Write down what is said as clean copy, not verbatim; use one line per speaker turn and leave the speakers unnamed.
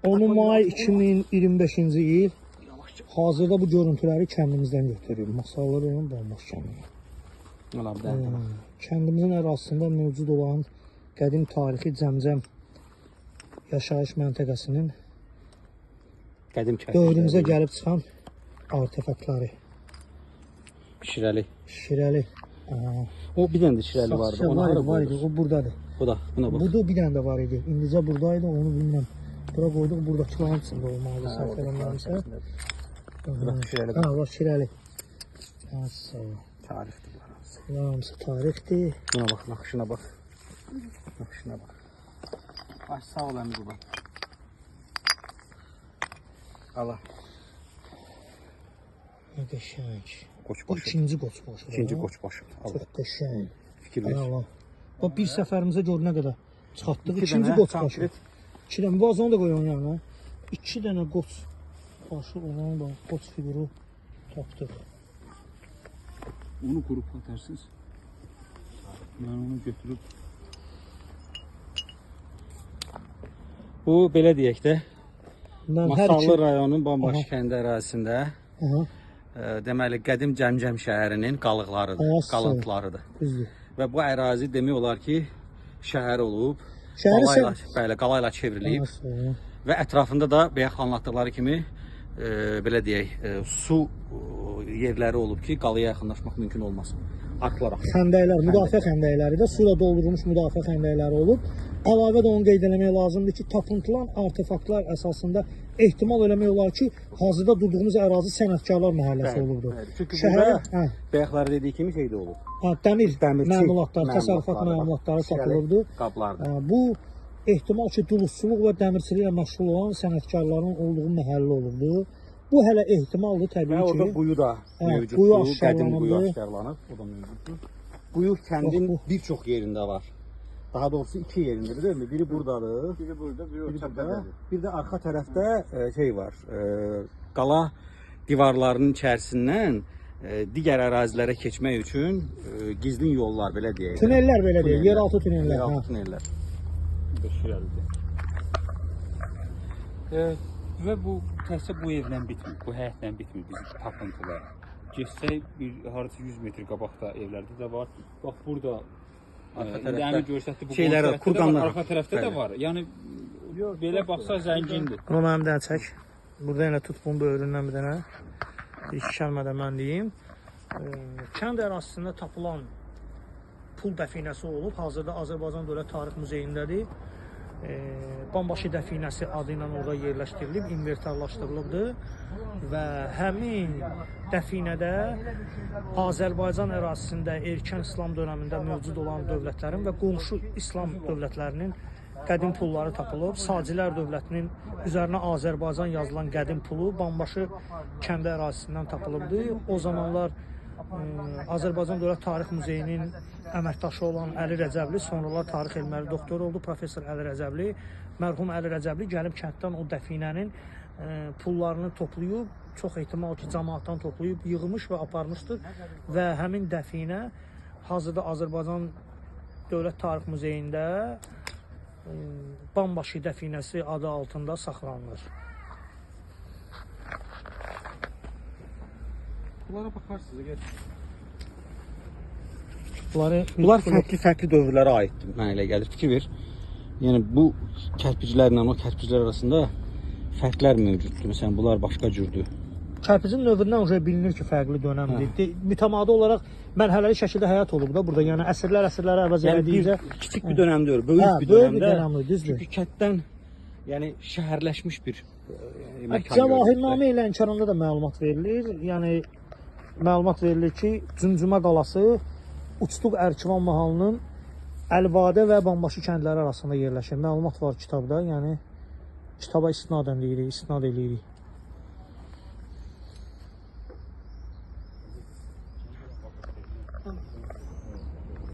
10 may 2025-ci il. Hazırda bu görüntüləri kəndimizdən götürürük. Masallı rayon Bambaş kəndi.
Ola bir dənə də bax.
Kəndimizin ərazisində mövcud olan qədim tarixi Cəmcəm yaşayış məntəqəsinin
Qədim kərpic.
dövrümüzə gəlib çıxan artefaktları.
Şirəli.
Şirəli. Aha.
O bir dənə də şirəli vardı. Onu
Var
hara
idi, var idi.
qoydunuz?
O buradadır.
Bu da, buna bax.
Bu da bir dənə də var idi. İndicə buradaydı, onu bilmirəm. Bura qoyduq, buradakıların içində olmalıdır, səhv eləmirəmsə.
Bu da şirəli.
Ha, bax şirəli. Ha, sağ ol.
Tarixdir bunlar hamısı.
Bunlar hamısı tarixdir.
Buna bax, naxışına bax. Naxışına bax. Ay sağ ol əmi qurban. Allah.
Nə qəşəng. Bu
Qoçbaşı.
ikinci qoçbaşı.
İkinci qoçbaşı. Allah.
Çox qəşəng.
Fikir ver.
Allah. Bax bir səfərimizə gör nə qədər çıxartdıq.
İki
İkinci
dənə
qoçbaşı.
konkret.
İki dənə vazonu da qoy onun yanına. İki dənə qoç başı olan bax qoç fiquru tapdıq.
Onu qrupa atarsınız. Mən onu götürüb
Bu belə deyək də,
Bundan hər
Masallı
iki.
rayonunun Bambaşı
Aha.
kəndi ərazisində
Aha,
deməli qədim Cəmcəm şəhərinin qalıqlarıdır,
Aha,
qalıntılarıdır.
düzdür.
Və bu ərazi demək olar ki, şəhər olub.
Şəhəri
Qalayla, bəli, qalayla çevrilib
Aha, sağ ol.
və ətrafında da bayaq anlatdıqları kimi belə deyək, su yerləri olub ki, qalaya yaxınlaşmaq mümkün olmasın. Arxlar axır.
Xəndəklər, müdafiə xəndəkləri də su ilə doldurulmuş müdafiə xəndəkləri olub. Əlavə də onu qeyd eləmək lazımdır ki, tapıntılan artefaktlar əsasında ehtimal eləmək olar ki, hazırda durduğumuz ərazi sənətkarlar məhəlləsi olubdu.
Bəli. Çünki
Şəhərin,
burada
hə,
bayaqları dediyi kimi şey də olub.
hə, dəmir
Dəmirçi
məmulatları, təsərrüfat
məmulatları,
məmulatları
bax, şirəli
tapılıbdı.
Qablardır.
Hə, bu ehtimal ki, duluzçuluq və dəmirçiliklə məşğul olan sənətkarların olduğu məhəllə olubdu. Bu hələ ehtimaldır təbii
Və orada
ki.
quyu da
Hə,
mövcuddur.
quyu
Qədim quyu
aşkarlanıbdır.
aşkarlanıb, o da mövcuddur. Quyu kəndin
Bax bu.
bir çox yerində var. Daha doğrusu iki yerindədir, deyilmi? Biri buradadır.
biri burada, biri o
Biri burada.
təpədədir.
Bir də arxa tərəfdə şey var. Qala divarlarının içərisindən digər ərazilərə keçmək üçün gizlin yollar belə deyək. də.
Tunellər belə deyək,
Tunellər.
yeraltı tunellər.
Yeraltı
Hə.
tunellər.
Bu da şirəlidir. Və bu təkcə bu evlə bitmir, bu həyətlə bitmir bizim tapıntılar. Getsək bir hardasa 100 metr qabaqda evlərdə də var. Bax burada
Arxa
indi
tərəfdə
əmi göstərdi bu
şeylər
qonşu
var,
tərəfdə də var,
kurqanlar.
arxa tərəfdə də
Bəli.
var. Yəni belə baxsaq zəngindir.
Bunu mənim dənə çək. Burada elə tut bunu böyründən bir dənə. Bir iki kəlmə də mən deyim. Kənd ərazisində tapılan pul dəfinəsi olub. Hazırda Azərbaycan Dövlət Tarix Muzeyindədir. Bambaşı dəfinəsi adı ilə orada yerləşdirilib, inventarlaşdırılıbdır və həmin dəfinədə Azərbaycan ərazisində erkən İslam dönəmində mövcud olan dövlətlərin və qonşu İslam dövlətlərinin qədim pulları tapılıb. Sacilər dövlətinin üzərinə Azərbaycan yazılan qədim pulu Bambaşı kəndi ərazisindən tapılıbdır. O zamanlar Azərbaycan Dövlət Tarix Muzeyinin əməkdaşı olan Əli Rəcəbli, sonralar tarix elmləri doktoru oldu, professor Əli Rəcəbli. Mərhum Əli Rəcəbli gəlib kənddən o dəfinənin pullarını toplayıb, çox ehtimal ki, camaatdan toplayıb, yığmış və aparmışdır və həmin dəfinə hazırda Azərbaycan Dövlət Tarix Muzeyində Bambaşı dəfinəsi adı altında saxlanılır.
Bunlara baxarsınız əgər.
Bunları
Bunlar fərqli-fərqli dövrlərə aiddir, mənə elə gəlir. Fikir ver. Yəni bu kərpiclərlə o kərpiclər arasında fərqlər mövcuddur. Məsələn, bunlar başqa cürdür.
Kərpicin növündən uje bilinir ki, fərqli dönəmdir. Mütəmadi olaraq mərhələli şəkildə həyat olub da burada. Yəni əsrlər əsrlərə əvəz
Yəni
elədikcə
bir kiçik bir dönəm deyil, böyük
Hə,
bir
böyük bir
dönəmdə.
dönəmdir, düzdür.
Çünki kənddən yəni şəhərləşmiş bir məkan
Cəvahirnamə ilə Lənkəranda da məlumat verilir. Yəni məlumat verilir ki, Cümcümə qalası Uçluq Ərkivan mahalının Əlvadə və Bambaşı kəndləri arasında yerləşir. Məlumat var kitabda. Yəni kitaba istinadən deyirik, istinad eləyirik.